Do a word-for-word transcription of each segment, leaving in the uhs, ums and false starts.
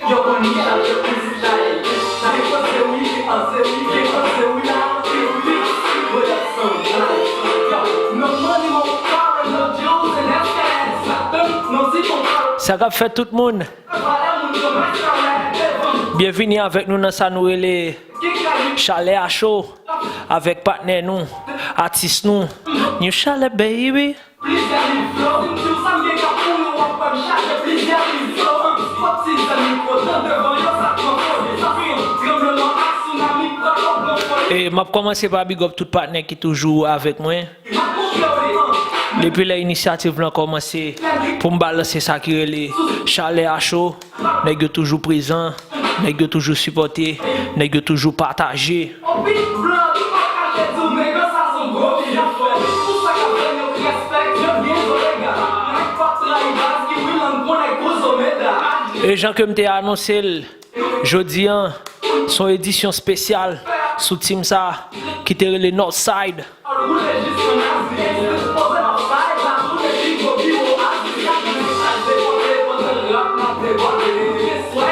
Yo konn chat yo plis chay. Gen koze wi, gen koze wi, gen koze wi la anpil wi. Yo, yo, no money, no power, no jewels and that's that. No zip on power. Sa k ap fèt tout moun? Byenvini avèk nou nan sa nou rele Chalè a Cho avèk patnè nou, atis nou, New Chalè Baby. Plizyè liv flow, si m di w sa m gen k ap mouri, w ap wè m chaje plizyè liv flow. Fòk ti zèl mikwo tan devan yo, sa pran foli, sa pran tranbleman ak tsunami, pran kòb pran foli. E m ap kòmanse pa big up tout patnè ki toujou avèk mwen. Depi lè inisyativ lan kòmanse pou m balanse sa ki rele Chalè a Cho, nèg yo toujou prezan, nèg yo toujou sipòte, nèg yo toujou pataje. E jan ke m te anonse l, jodi an, se yon edisyon espesyal sou team sa ki te rele Northside.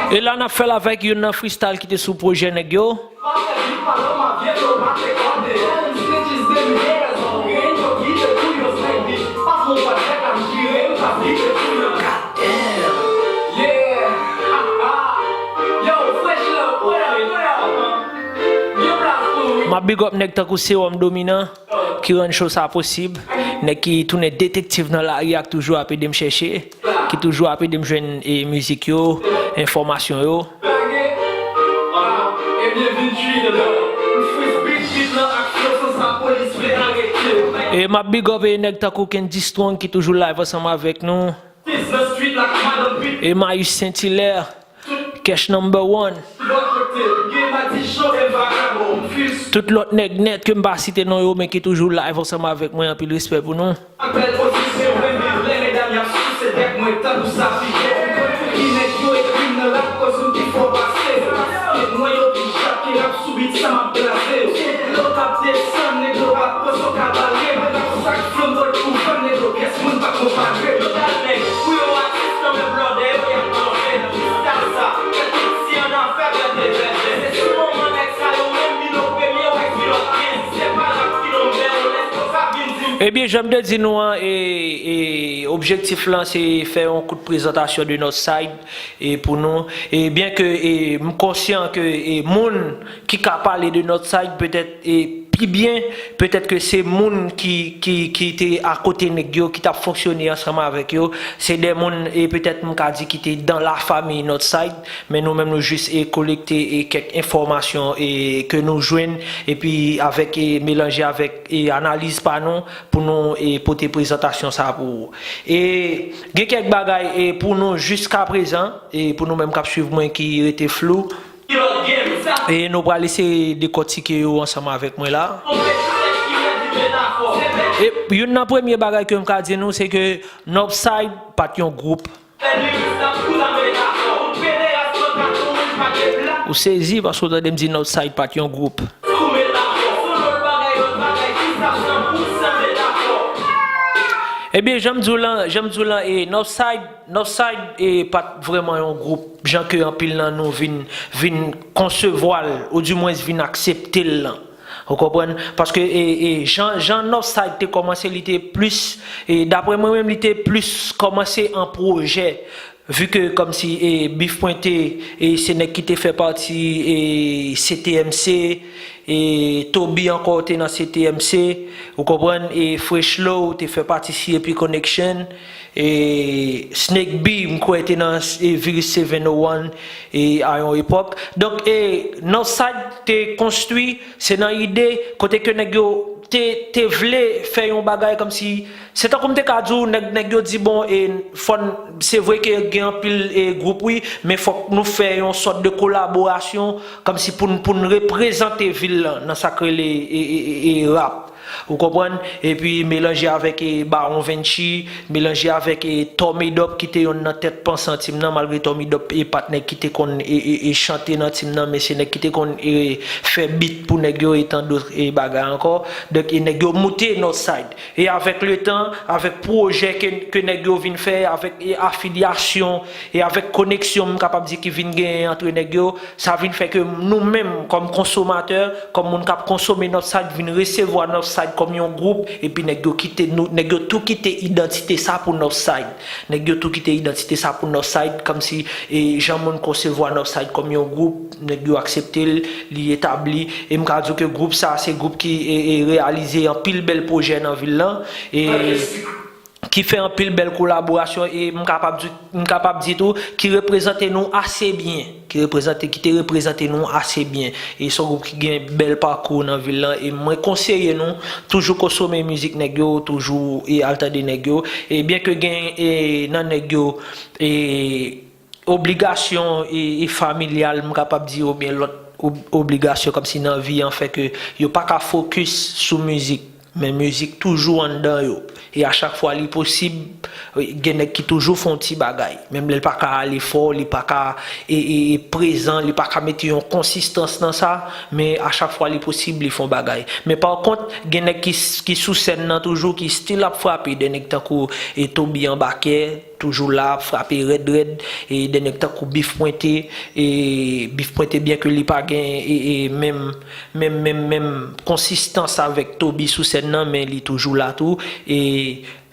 E la n ap fè l avèk youn nan freestyle ki te sou pwojè nèg yo. M ap big up nèg tankou Sewòm Dominan ki rann show sa posib, nèg ki tounen detektiv nan lari a, k toujou ap ede m chèche, ki toujou ap ede m jwenn, e, mizik yo, enfòmasyon yo. E m ap big up, e, nèg tankou Kendy Strong ki toujou live ansanm avèk nou. E Mayus Saint-Hilaire, Cash number one. Tout lòt nèg nèt ke m pa site non yo, men ki toujou live ansanm avèk mwen, anpil respè pou nou. Ebyen, jan m te di nou an, e, e, objektif lan se fè yon kout prezantasyon de Northside, e, pou nou. E byen ke, e, m konsyan ke, e, moun ki ka pale de Northside, petèt, e, pi byen, petèt ke se moun ki, ki, ki te akote nèg yo, ki t ap fonksyone ansanm avèk yo. Se de moun, e, petèt m ka di ki te dan la famiy Northside, men nou menm nou jis, e, kolekte, e, kèk enfòmasyon, e, ke nou jwenn, epi avèk, e, melanje avèk, e, analiz pa nou, pou nou, e, pote prezantasyon sa pou ou. E gen kèk bagay, e, pou nou jiskaprezan, e, pou nou menm k ap swiv mwen ki rete flou. E nou pral eseye dekòtike yo ansanm avèk mwen la. E youn nan premye bagay ke m ka di nou, se ke Northside pa t yon gwoup. Ou sezi paske w tande m di Northside pa t yon gwoup. Ebyen, jan m di w lan, jan m di w lan, e, Northside, Northside, e, pa t vrèman yon gwoup, jan ke anpil nan nou vin, vin konsevwa l, oudimwens vin aksepte l lan. Ou konprann? Paske, e, e, jan, jan Northside te kòmanse, li te plis, e, daprè mwen menm, li te plis kòmanse an pwojè. Vi ke kòmsi, e, Beef Pointe, e, se nèg ki te fè pati, e, C T M C, e, Toby ankò te nan C T M C, ou konprann, e, Fresh Low te fè pati C A P Connection, e, Snake B, m kwè te nan, e, Virus Seven oh one, e, a yon epòk. Donk, e, Northside te konstwi, se nan ide, kote ke nèg yo te, te vle fè yon bagay kòmsi, se tankou m te ka di w, nèg, nèg yo di, bon, e, fò n, se vre ke gen anpil, e, gwoup, wi, men fòk nou fè yon sòt de kolaborasyon, kòmsi pou n, pou n reprezante vil lan, nan sa k rele, e, e, e, e, rap. Ou konprann? Epi melanje avèk e, Baron Venchi, melanje avèk e, Tommy Dop ki te yonn nan tèt pansan tim nan, malgre Tommy Dop e pa t nèg ki te konn e, e, e chante nan tim nan, men se nèg ki te konn e, fè beat pou nèg yo e tandot e bagay ankò. Donk e nèg yo moute Northside. E avèk letan, avèk pwojè ke, ke nèg yo vin fè, avèk e, afilyasyon e avèk koneksyon, m kapab di, ki vin genyen antre nèg yo, sa vin fè ke nou menm, kòm konsomatè, kòm moun k ap konsome Northside, vin resevwa Northside kòm yon gwoup, epi nèg yo kite nou, nèg yo tou kite idantite sa pou Northside. Nèg yo tou kite idantite sa pou Northside, kòmsi e, jan moun konsevwa Northside kòm yon gwoup, nèg yo aksepte l, li etabli. E m ka di w ke gwoup sa, se gwoup ki e, e, reyalize anpil bèl pwojè nan vil lan. E, ki fè anpil bèl kolaborasyon e m kapab di, m kapab di tou, ki reprezante nou ase byen, ki reprezante, ki te reprezante nou ase byen. E se yon gwoup ki gen bèl pakou nan vil lan e mwen konseye nou toujou konsome mizik nèg yo, toujou e al tande nèg yo. E byen ke gen e nan nèg yo e obligasyon e, e familyal, m kapab di, oubyen lòt ob- obligasyon kòmsi nan vi an fè ke yo pa ka fokis sou mizik. Men mizik toujou anndan yo. E a chak fwa li posib, gen nèg ki toujou fè yon ti bagay. Menm lè l pa ka ale fò, li pa ka e, e, e prezan, li pa ka mete yon konsistans nan sa, men a chak fwa li posib, li fè yon bagay. Men pa kont, gen nèg ki, ki sou sèn nan toujou, ki still ap frape, de nèg tankou e Toby Anbakè, toujou la, ap frape rèd rèd, e de nèg tankou Beef Pointe, e Beef Pointe, byen ke li pa gen e, e menm, menm, menm, menm konsistans avèk Toby sou sèn nan, men li toujou la tou. E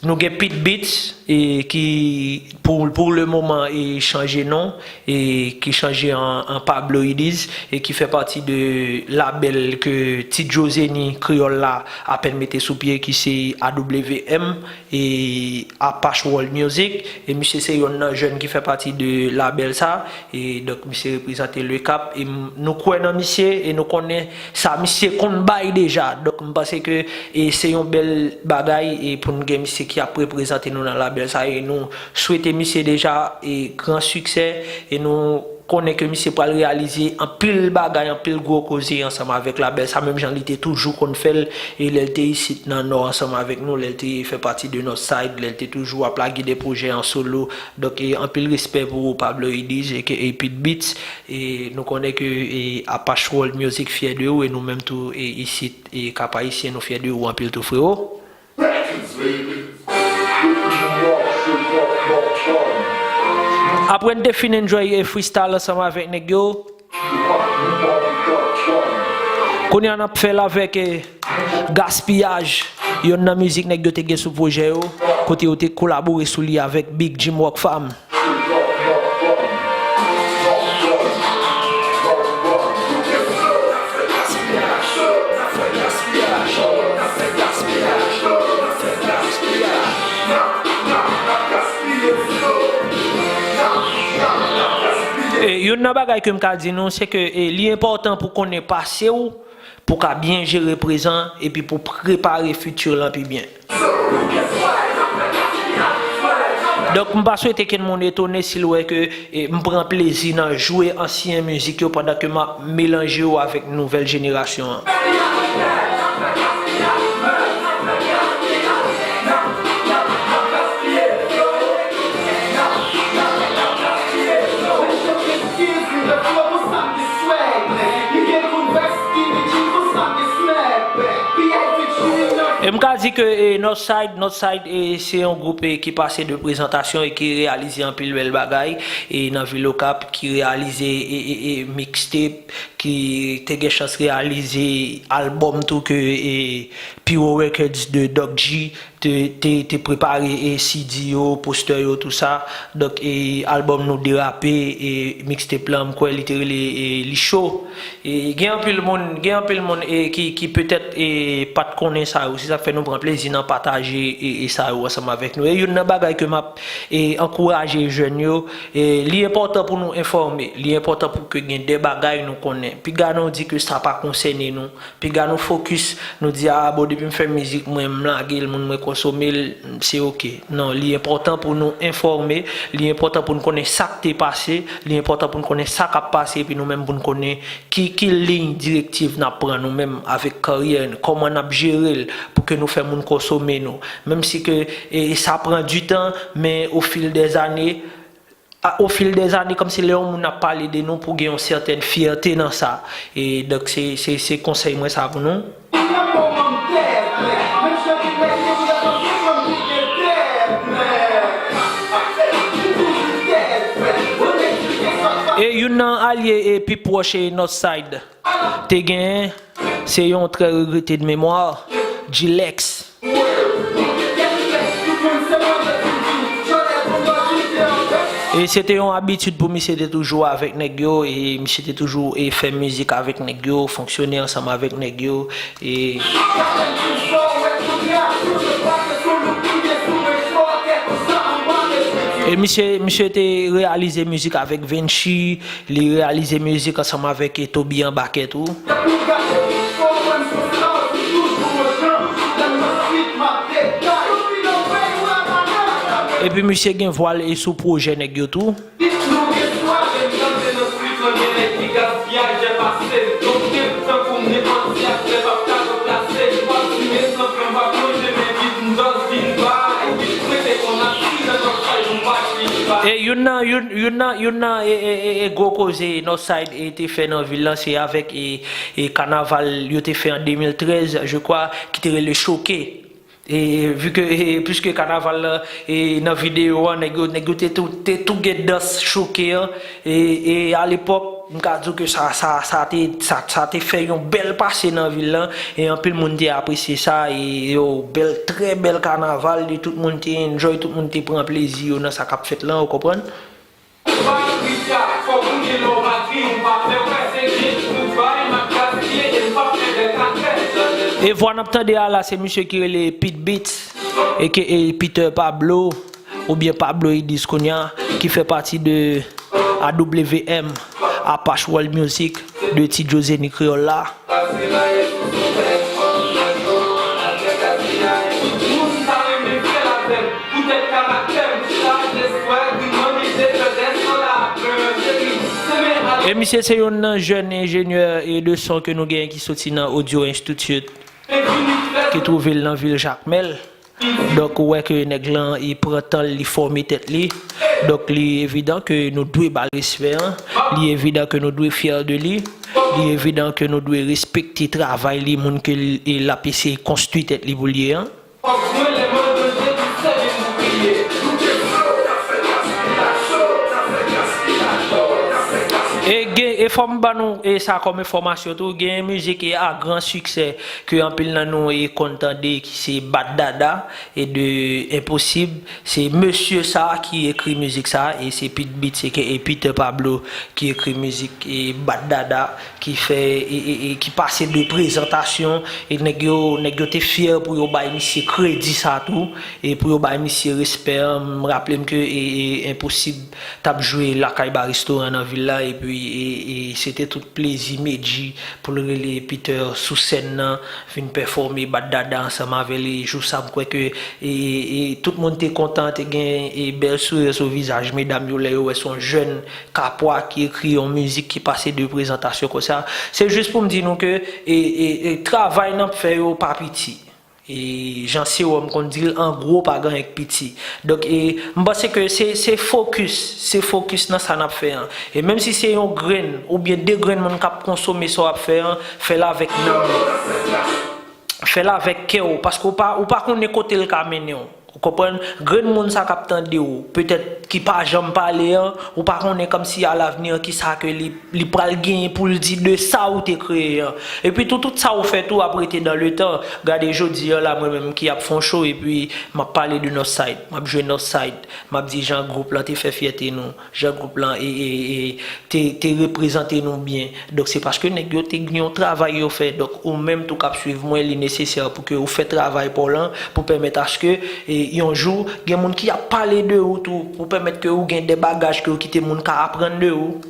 nou gen Pete Beats, e ki pou, pou le moman, e chanje non, e ki chanje an, an Pablo Idiz, e ki fè pati de labèl ke Ti Joe Zeni Kreyòl la apèn mete sou pye, ki se A W M, e Apache World Music, e misye se yonn nan jèn ki fè pati de labèl sa, e donk misye reprezante Le Cap, e m- nou kwè nan misye, e nou konnen sa misye konn bay deja, donk m panse ke e se yon bèl bagay, e pou n gen misye ki ap reprezante nou nan labèl sa, e nou swete misye deja e gran siksè, e nou konnen ke misye pral reyalize anpil bagay, anpil gwo koze ansanm avèk labèl sa, menm jan li te toujou konn fè l, e lè l te isit nan Nò ansanm avèk nou, lè l te fè pati de Northside, lè l te toujou ap lage de pwojè an solo. Donk, e anpil respè pou ou, Pablo Idiz, aka Pete Beats, e nou konnen ke e Apache World Music fyè de ou, e nou menm tou, e isit, e Cap Haïtien, nou fyè de ou anpil tou, frewo. Apre n te fin enjoy e freestyle ansanm avèk nèg yo, kounye a n ap fè l avèk e Gaspiyaj, yonn nan mizik nèg yo te gen sou pwojè yo, kote yo te kolabore sou li avèk Big Jim Rockfam. E, youn nan bagay ke m ka di nou, se ke, e, li enpòtan pou konnen pase w, pou ka byen jere prezan, epi pou prepare fiti lan pi byen. Donk, m pa swete kenn moun etone si l wè ke, e, m pran plezi nan jwe ansyen mizik yo pandan ke m ap melanje yo avèk nouvèl jenerasyon an. E m ka di ke, e, Northside, Northside, e, se yon gwoup, e, ki pase de prezantasyon e ki reyalize anpil bèl bagay, e, nan vil Okap, ki reyalize, e, e, e, mixtape, ki te gen chans reyalize albòm tou ke, e, Piro Records de Doc G te, te, te prepare, e, C D yo, postè yo, tou sa. Donk, e, albòm nou Derape, e, mixtape lan, m kwè li te rele, e, Li Cho. E, gen anpil moun, gen anpil moun, e, ki, ki petèt, e, pa t konnen sa yo. Se sa k fè nou pran plezi nan pataje, e, e, sa yo ansanm avèk nou. E youn nan bagay ke m ap, e, ankouraje jèn yo, e, li enpòtan pou nou enfòme. Li enpòtan pou ke gen de bagay nou konnen. Piga nou di ke sa pa konsène nou. Piga nou fokis, nou di, "A, bon, depi m fè mizik mwen, m lage l, moun mwen kontan." konsome l, se oke. Non, li enpòtan pou nou enfòme, li enpòtan pou n konnen sa k te pase, li enpòtan pou n konnen sa k ap pase, epi nou menm pou n konnen ki, ki liy direktiv n ap pran nou menm avèk karyè n, kòman n ap jere l pou ke nou fè moun konsome nou. Menm si ke, e, sa pran du tan, men au fil des années, a, au fil des années, kòmsi lè yon moun ap pale de nou, pou gen yon sètèn fyète nan sa. E donk, se, se, se konsèy mwen sa pou nou. E youn nan alye e pi pwòch e Northside te genyen, se yon trè regrete de memwa, G-Lex. E se te yon abitid pou misye te toujou avèk nèg yo, e misye te toujou e fè mizik avèk nèg yo, fonksyone ansanm avèk nèg yo, e E misye, misye te reyalize mizik avèk Venchi, li reyalize mizik ansanm avèk, e, Toby Anbakè tou. Epi misye gen vwa l e sou pwojè nèg yo tou. E youn nan, youn, youn nan, youn nan, youn nan, e, e, e, e gwo koze Northside, e, te fè nan vil lan, se avèk, e, e, kanaval yo te fè an de mil trèz, je crois, ki te rele Choke. E, vu que, e, puisque kanaval lan, e, nan videyo an, nèg yo, nèg yo te tou, te tou gen dans Choke an, e, e, a lepòk, m ka di w ke sa, sa, sa te, sa, sa te fè yon bèl pase nan vil lan, e anpil moun te apresye sa, e yo, bèl, trè bèl kanaval, e tout moun te enjoy, tout moun te pran plezi yo nan sa k ap fèt lan, ou konprann? E vwa n ap tande a la, se misye ki rele Pete Beats, aka Peter Pablo, oubyen Pablo Idis kounye a, ki fè pati de A W M, Apache World Music, de Ti Joe Zeni Kreyòl la. E misye se youn nan jèn enjenyè e de son ke nou genyen ki soti nan Audio Institute, ki twouve l nan vil Jakmèl. Donk, ou wè ke nèg lan, li pran tan l, li fòme tèt li. Donk, li evidan ke nou dwe ba l respè an. Li evidan ke nou dwe fyè de li. Li evidan ke nou dwe respekte travay li, moun ke l, l ap eseye konstwi tèt li pou l ye an. E gen, e fò m ban nou, e sa kòm enfòmasyon tou, gen mizik, e, a gran siksè ke anpil nan nou, e, konn tande, ki se Bat Dada e de Enposib. Se mesye sa ki ekri mizik sa, e se Pete Beats, aka Peter Pablo, ki ekri mizik, e, Bat Dada, ki fè, e, e, e, ki pase de prezantasyon, e nèg yo, nèg yo te fyè pou yo bay misye kredi sa tou, e pou yo bay misye respè an. M raple m ke, e, e, Enposib t ap jwe lakay Ba Restoran nan vil la, epi, e, e, se te tout plezi Medjy pou l rele Peter sou sèn nan, vin pèfòme Bat Dada ansanm avè l. E jou sa, m kwè ke, e, e, e, tout moun te kontan, te gen, e, bèl souri sou vizaj medam yo lè yo wè se yon jèn kapwa ki ekri yon mizik ki pase de prezantasyon konsa. Se jis pou m di nou ke, e, e, e, travay n ap fè yo pa piti. E jan Sewòm konn di l, an gwo, pa gen anyen k piti. Donk, e, m panse ke se, se fokis, se fokis nan sa n ap fè an. E menm si se yon grenn oubyen de grenn moun k ap konsome sa w ap fè an, fè l avèk nanm ou. Fè l avèk kè w, paske w pa, ou pa konnen kote l ka mennen w. Ou konprann? Grenn moun sa k ap tande w, petèt ki pa janm pale an, ou pa konnen kòmsi alavni an kisa ke li, li pral genyen pou l di de sa ou te kreye an. Epi tou, tout sa ou fè tou ap rete dans le temps. Gade jodi an la, mwen menm ki ap fè yon show, epi m ap pale de Northside, m ap jwe Northside, m ap di jan gwoup lan te fè fyète nou, jan gwoup lan e, e, e, te, te reprezante nou byen. Donk, se paske nèg yo te gen yon travay yo fè. Donk, ou menm tou k ap swiv mwen, li nesesè pou ke ou fè travay pa w lan, pou pèmèt aske, e, yon jou, gen moun ki ap pale de ou tou, pou pèmèt ke ou gen de bagaj ke ou kite moun ka aprann de ou.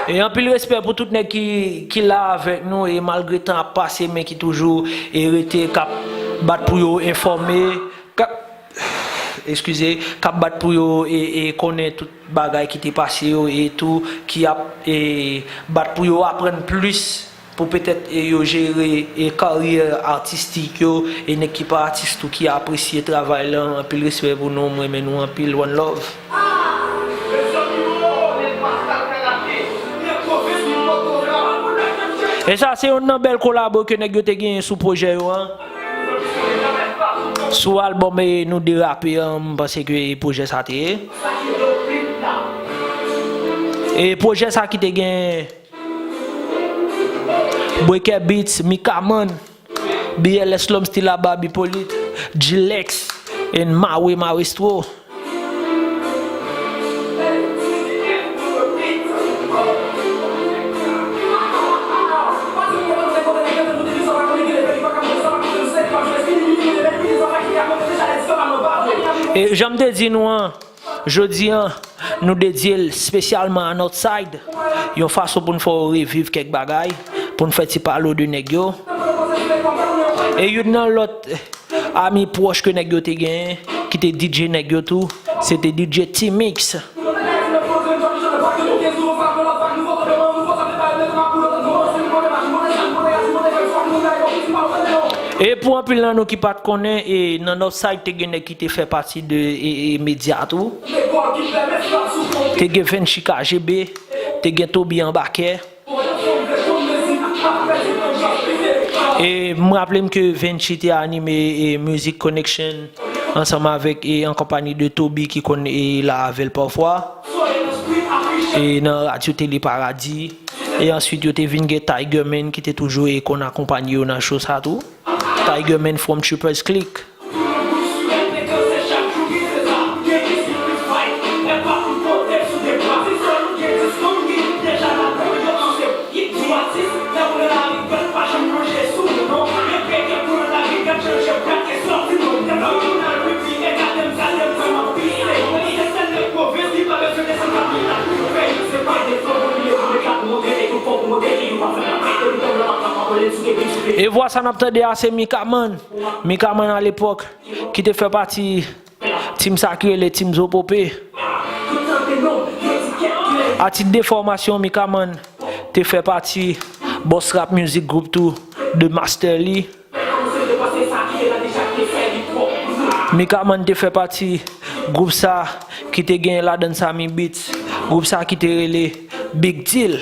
E anpil respè pou tout nèg ki, ki la avèk nou, e malgre tan ap pase, men ki toujou e rete k ap bat pou yo enfòme, k ap, eskize, k ap bat pou yo e, e konnen tout bagay ki te pase yo, e tou ki ap e bat pou yo aprann plis, pou petèt e yo jere e karyè atistik yo, e nèg ki pa atis tou ki apresye travay la. Anpil respè pou nou, m renmen nou anpil, one love. E sa se youn nan bèl kolabo ke nèg yo te genyen sou pwojè yo an. Sou albòm e nou derape an, m panse ke e pwojè sa te ye. E pwojè sa ki te gen Brekè Beats, Mikaman, B L S, Lòm Stil, Abab Ipolit, G-Lex, and Mawe Maestro. E jan m te di nou an, jodi an, nou dedye l espesyalman a Northside, yon fason pou n fè w reviv kèk bagay, pou n fè ti pale w de nèg yo. E youn nan lòt ami pwòch ke nèg yo te genyen, ki te D J nèg yo tou, se te D J T-Mix. E pou anpil nan nou ki pa t konnen, e nan Northside te gen nèg ki te fè pati de e, e, medya tou. Te gen Venchi K G B, te gen Toby Anbakè. E m raple m ke Venchi te anime e, Music Connection ansanm avèk e an konpanyi de Toby ki konn e la avè l pafwa. E nan Radyo Tele Paradi. E answit yo te vin gen Tigerman ki te toujou e konn akonpanye yo nan show sa tou. Tigerman from Trippers Click. E vwa sa n ap tande a se Mikaman. Mikaman alepòk ki te fè pati team sa ki rele Team Zopope. A tit de fòmasyon, Mikaman te fè pati Boss Rap Music Group tou de Master Lee. Mikaman te fè pati gwoup sa ki te gen ladan Samy Beats, gwoup sa ki te rele Big Deal.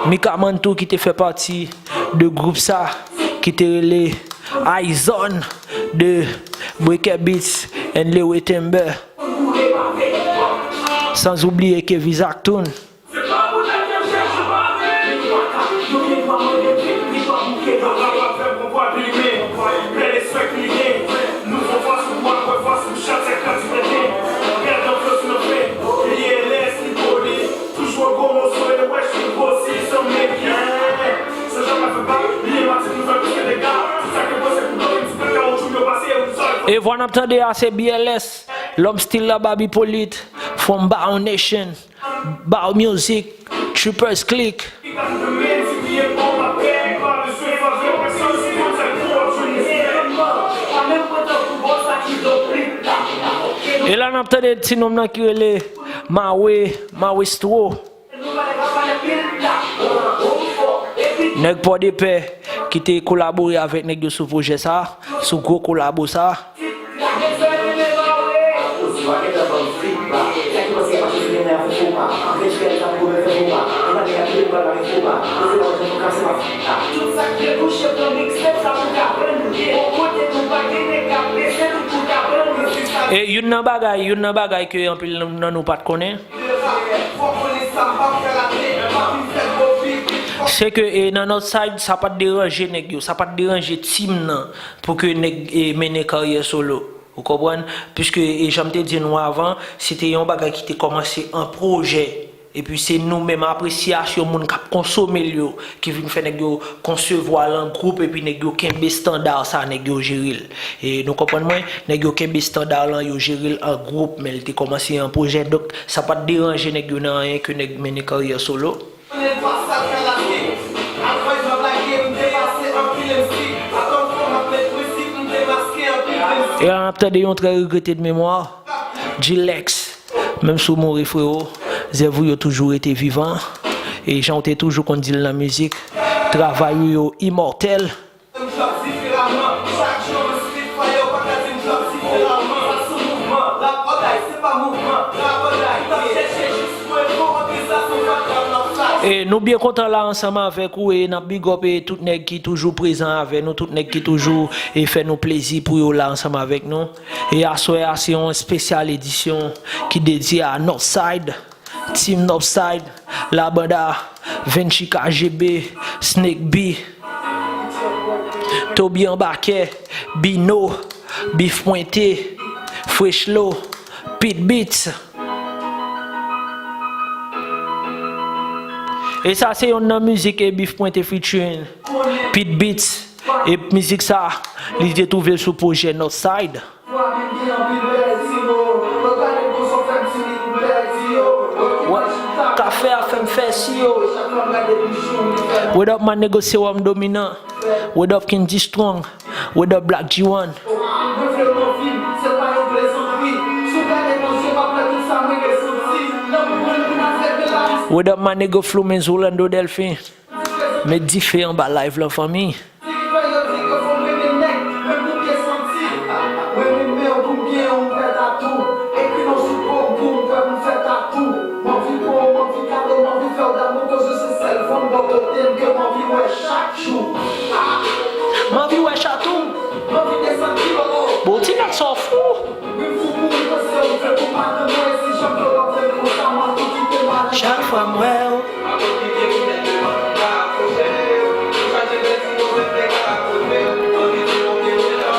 Mikaman tou ki te fè pati de gwoup sa ki te rele Izone de Brekè Beats and Leroy Timber. Sans oublier Kevy Zaktoon. E vwa n ap tande a se B L S, Lòm Stil, Abab Ipolit, from Bao Nation, Bao Music, Trippers Click. E la n ap tande ti nonm nan ki rele Mawe, Mawestro. Nèg Pòdepè ki te kolabore avèk nèg yo sou pwojè sa, sou gwo kolabo sa. E youn nan bagay, youn nan bagay ke anpil nan nou pa t konnen, se ke e, nan Northside, sa pa t deranje nèg yo, sa pa t deranje team nan pou ke nèg e, mennen karyè solo. Ou konprann? Piske e, jan m te di nou avan, se te yon bagay ki te kòmanse an pwojè. Epi se nou menm, apresyasyon moun k ap konsome l yo ki vin fè nèg yo konsevwa l an gwoup, epi nèg yo kenbe estanda sa, nèg yo jere l. E nou konprann mwen, nèg yo kenbe estanda lan, yo jere l an gwoup, men l te kòmanse an pwojè. Donk, sa pa t deranje nèg yo nan anyen ke nèg mennen karyè solo. E la n ap tande yon trè regrete de memwa, G-Lex. Menm si w mouri, frewo, zèv ou yo toujou rete vivan. E jan w te toujou konn di l nan mizik, travay ou yo imòtèl. E nou byen kontan la ansanm avèk ou e n ap big up e tout nèg ki toujou prezan avè nou, tout nèg ki toujou e fè nou plezi pou yo la ansanm avèk nou. E aswè a se yon espesyal edisyon ki dedye a Northside, Team Northside, Labanda, Venchi K G B, Snake B, Toby Anbakè, Bino, Beef Pwente, Freshlo, Pit Beats. E sa se yonn nan mizik e Beef Pwente featuring Pit Beats. E mizik sa, li te twouve l sou pwojè Northside. Wè, kafe a fè m fè siyo. What up, my nigga, Serum Dominant. What up, Kenji Strong. What up, Black G one. What up, my nigga, Flumens, Orlando Delphin. Met dife anba live lan, fanmi. M anvi wè chatou. Bon, ti nèg sa w fou. Chak fwa m wè w.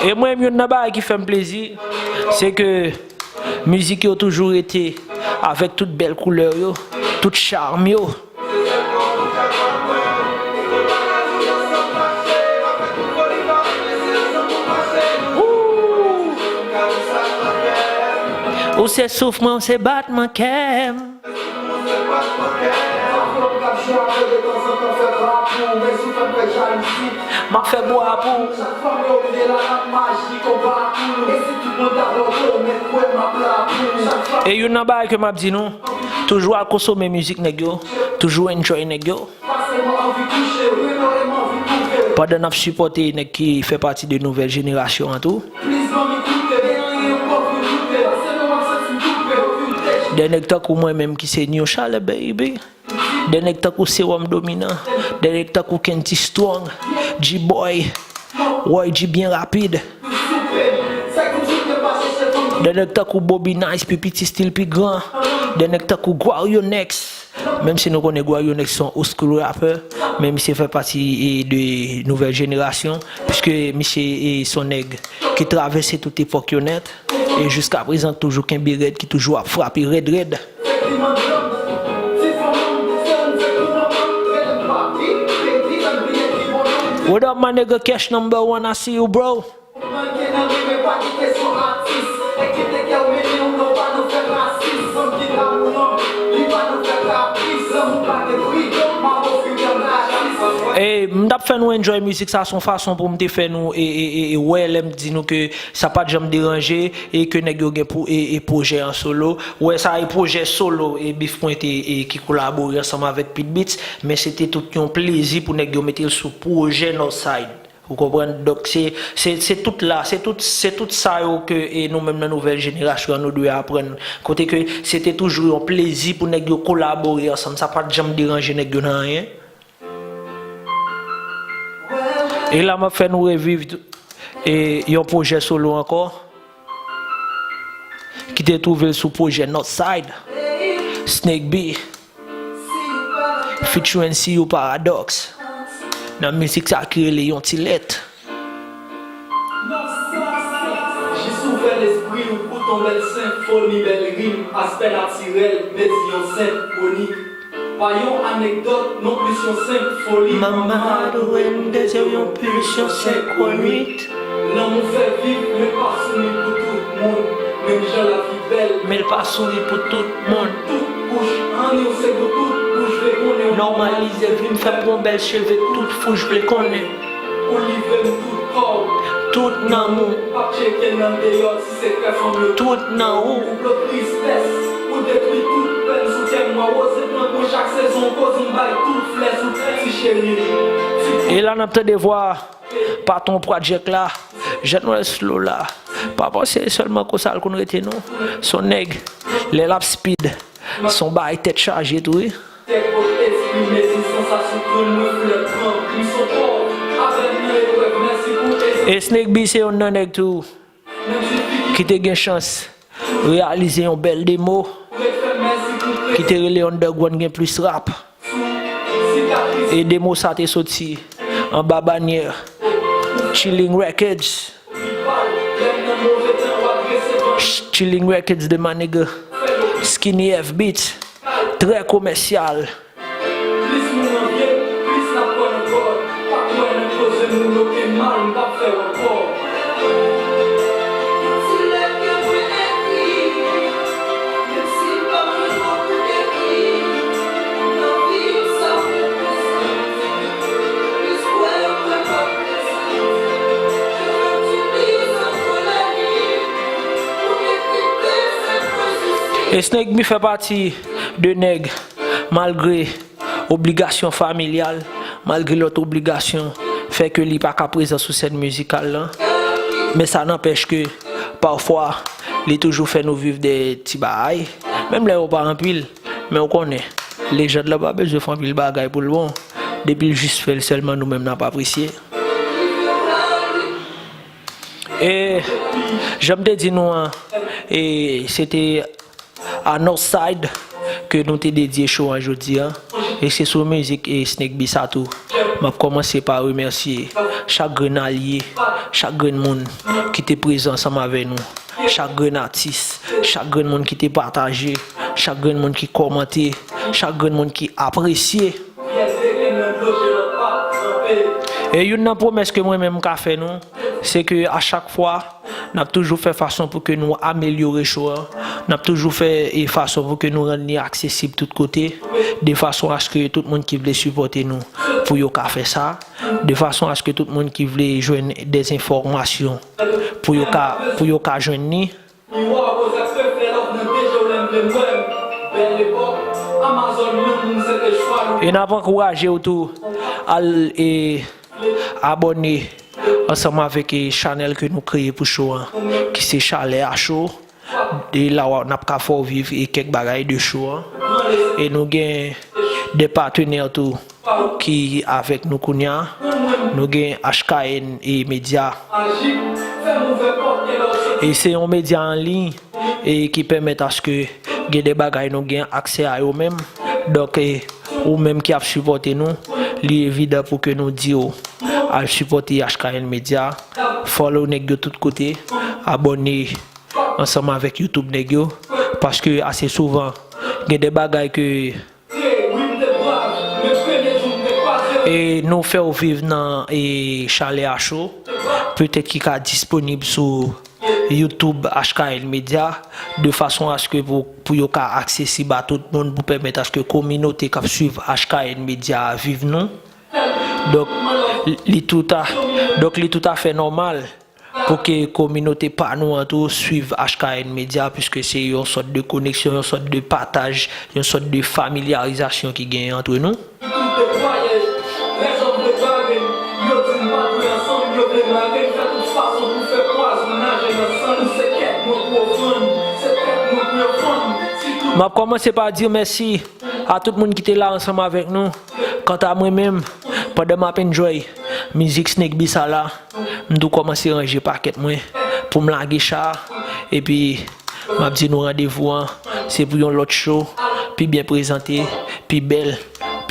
E mwen menm, youn nan bagay ki fè m plezi, se ke mizik yo toujou rete avèk tout bèl koulè yo, tout cham yo. Ooh. Ou se souf mwen, ou se batman kè m. M ap fè bwa pou ou. E youn nan bagay ke m ap di nou, toujou al konsome mizik nèg yo, toujou enjoy nèg yo. Pandan n ap sipòte nèg ki fè pati de nouvèl jenerasyon an tou. De nèg tankou mwen menm ki se New Chalè, baby. De nèg tankou Serum Dominant. De nèg tankou Kenji Strong, G-Boy, Roy G byen rapid. De nèg tankou Bobby Nice, pi piti stil pi gran. De nèg tankou Guario Next. Menm si nou konnen Guario Next se yon old school rapper, men misye fè pati, e, de nouvèl jenerasyon, piske misye, e, se yon nèg ki travèse tout epòk yo nèt, e jiska prezan toujou kenbe rèd, ki toujou ap frape rèd rèd. What up, my nigga? Cash number one, I see you, bro. E m t ap fè nou enjoy mizik sa, se yon fason pou m te fè nou e, e, e, e wè lè m di nou ke sa pa t janm deranje e ke nèg yo gen pou e, e pwojè an solo. Wè sa e pwojè solo e Beef Pwente e ki kolabore ansanm avèk Pit Beats, men se te tout yon plezi pou nèg yo mete l sou pwojè Northside. Ou konprann? Donk se, se, se tout la, se tout, se tout sa yo ke e nou menm nan nouvèl jenerasyon an nou dwe aprann. Kote ke se te toujou yon plezi pou nèg yo kolabore ansanm, sa pa t janm deranje nèg yo nan anyen. E la m ap fè nou reviv e yon pwojè solo ankò ki te twouve l sou pwojè Northside, Snake B, featuring C U Paradox, nan mizik sa ki rele Yon Ti Lèt. Fè lespri w koute yon bèl senfoni, bèl rim, aspè natirèl, mezi yon senp kwonik. Pa yon anekdòt, nonplis yon senp foli. Mama Duende, yon plis yon senk kwonik. Lanmou fè viv, men l pa souri pou tout moun. Menm jan lavi bèl, men l pa souri pou tout moun. Tout kouch, anni w se pou tout kouch vle konnen. Nòmalize vi m, fè m pran bèl cheve, tout fouch vle konnen. Ou livre m tout kò w. Tout nanm ou. Pa tcheke nan deyò, ti sekrè fanm yo. Tout nan ou. Ou blo tristès, ou detwi tout pèn sou kè m. Mwa woze pran pwen chak sezon, koz m bay tout flè sou ti cheri m. Ti E la n ap tande vwa patwon Project la, Jan Wes Flow la. Pa panse sèlman konsa l konn rete non. Se yon nèg, lè l ap speed, se yon bagay tèt chaje tou wi. Tèt kot espri mezi sansasyon pran mwen flè pran plis ankò. Avè m nan eprèv, mèsi pou espri. E Snake B se youn nan nèg tou ki te gen chans reyalize yon bèl demo ki te rele Underground gen plis rap. E demo sa te soti anba banyè Chilling Records. Chilling Records de my nigga Skinny F Beats. Trè komèsyal. Plis moun an vye, plis n ap kwè nan God. Pa kwè nan koze moun yo ke mal, m p ap fè w ankò. Yon ti lèt ke mwen ekri, menm si m pa jwenn mo pou dekri, nan vi m sa reprezante. Plis kwè mwen p ap E Snake B fè pati de nèg, malgre obligasyon familyal, malgre lòt obligasyon, fè ke li pa ka prezan sou sèn mizikal lan. Men sa nanpèch ke, pafwa, li toujou fè nou viv de ti bagay. Menm lè yo pa anpil, men ou konnen, lejand lan pa bezwen fè anpil bagay pou l bon. Depi l jis fè l sèlman, nou menm n ap apresye. E jan m te di nou an, e se te a Northside ke nou te dedye show an jodi an. E se sou mizik e Snake B sa tou. M ap kòmanse pa remèsye chak grenn alye, chak grenn moun ki te prezan ansanm avè nou, chak grenn atis, chak grenn moun ki te pataje, chak grenn moun ki kòmante, chak grenn moun ki apresye. E youn nan pwomès ke mwen menm m ka fè nou, se ke a chak fwa, n ap toujou fè fason pou ke nou amelyore show an, n ap toujou fè e fason pou ke nou rann li aksesib tout kote, de fason aske tout moun ki vle sipòte nou, pou yo ka fè sa, de fason aske tout moun ki vle jwenn de enfòmasyon, pou yo ka, pou yo ka jwenn li. Miwa, Kozak, reflè love nan de je w lè m vle m wè m. Bèl epòk, Amazon, menm moun se te chwa nou. E n ap ankouraje w tou al e abòne ansanm avèk e chanèl ke nou kreye pou show an, ki se Chalè a Show. E la w a, n ap ka fè w viv e kèk bagay de show an. E nou gen de patenè tou ki avèk nou kounye a. Nou gen H K N e Media. E se yon medya an liy e ki pèmèt aske gen de bagay nou gen aksè a yo menm. Donk, e, ou menm ki ap sipòte nou, li evidan pou ke nou di w al sipòte H K N Media, follow nèg yo tout kote, abòne ansanm avèk YouTube nèg yo, paske ase souvan, gen de bagay ke E nou fè w viv nan e Chalè a Cho, petèt ki ka disponib sou YouTube H K N Media, de fason aske pou, pou yo ka aksesib a tout moun, pou pèmèt aske kominote k ap swiv H K N Media a viv nou. Donk, li, li touta, donk, li toutafè nòmal pou ke kominote pa nou an tou swiv H K N Media, piske se yon sòt de koneksyon, yon sòt de pataj, yon sòt de familyarizasyon ki genyen antre nou. M ap kòmanse pa di mèsi a tout moun ki te la ansanm avèk nou. Kanta mwen menm, pandan m ap enjoy mizik Snake B sa la, m tou kòmanse ranje pakèt mwen pou m lage cha, epi m ap di nou randevou an, se pou yon lòt show, pi byen prezante, pi bèl,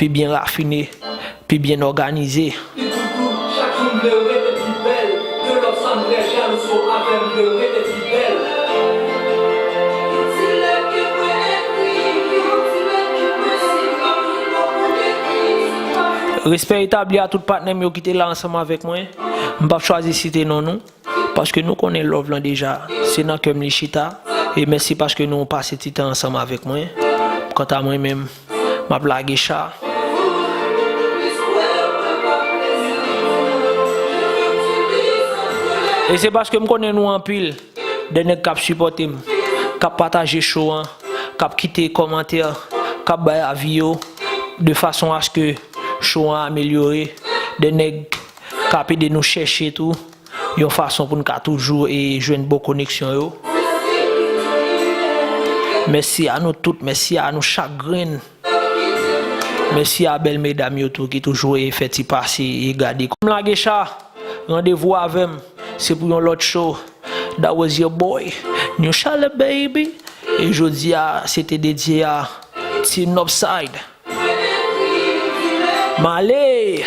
pi byen rafine, pi byen òganize. Chak jou m vle rete pi bèl, de lòt sa m trè jalou, so avè m vle rete pi bèl. Respè etabli a tout patnè m yo ki te la ansanm avèk mwen. M p ap chwazi site non nou, paske nou konnen love lan deja, se nan kè m li chita. E mèsi paske nou pase ti tan ansanm avèk mwen. Kanta mwen menm, m ap lage cha. E se paske m konnen nou anpil, de nèg k ap sipòte m, k ap pataje show an, k ap kite kòmantè, k ap bay avi yo, de fason aske show an amelyore, de nèg k ap ede nou chèche tou yon fason pou n ka toujou e jwenn bon koneksyon yo. Mèsi a nou tout, mèsi a nou chak grenn. Mèsi a bèl medam yo tou ki toujou e fè ti pase e gade. Kòm lage cha, randevou avè m, se pou yon lòt show. That was your boy, New Charlotte baby. E jodi a, se te dedye a Team Upside. Male!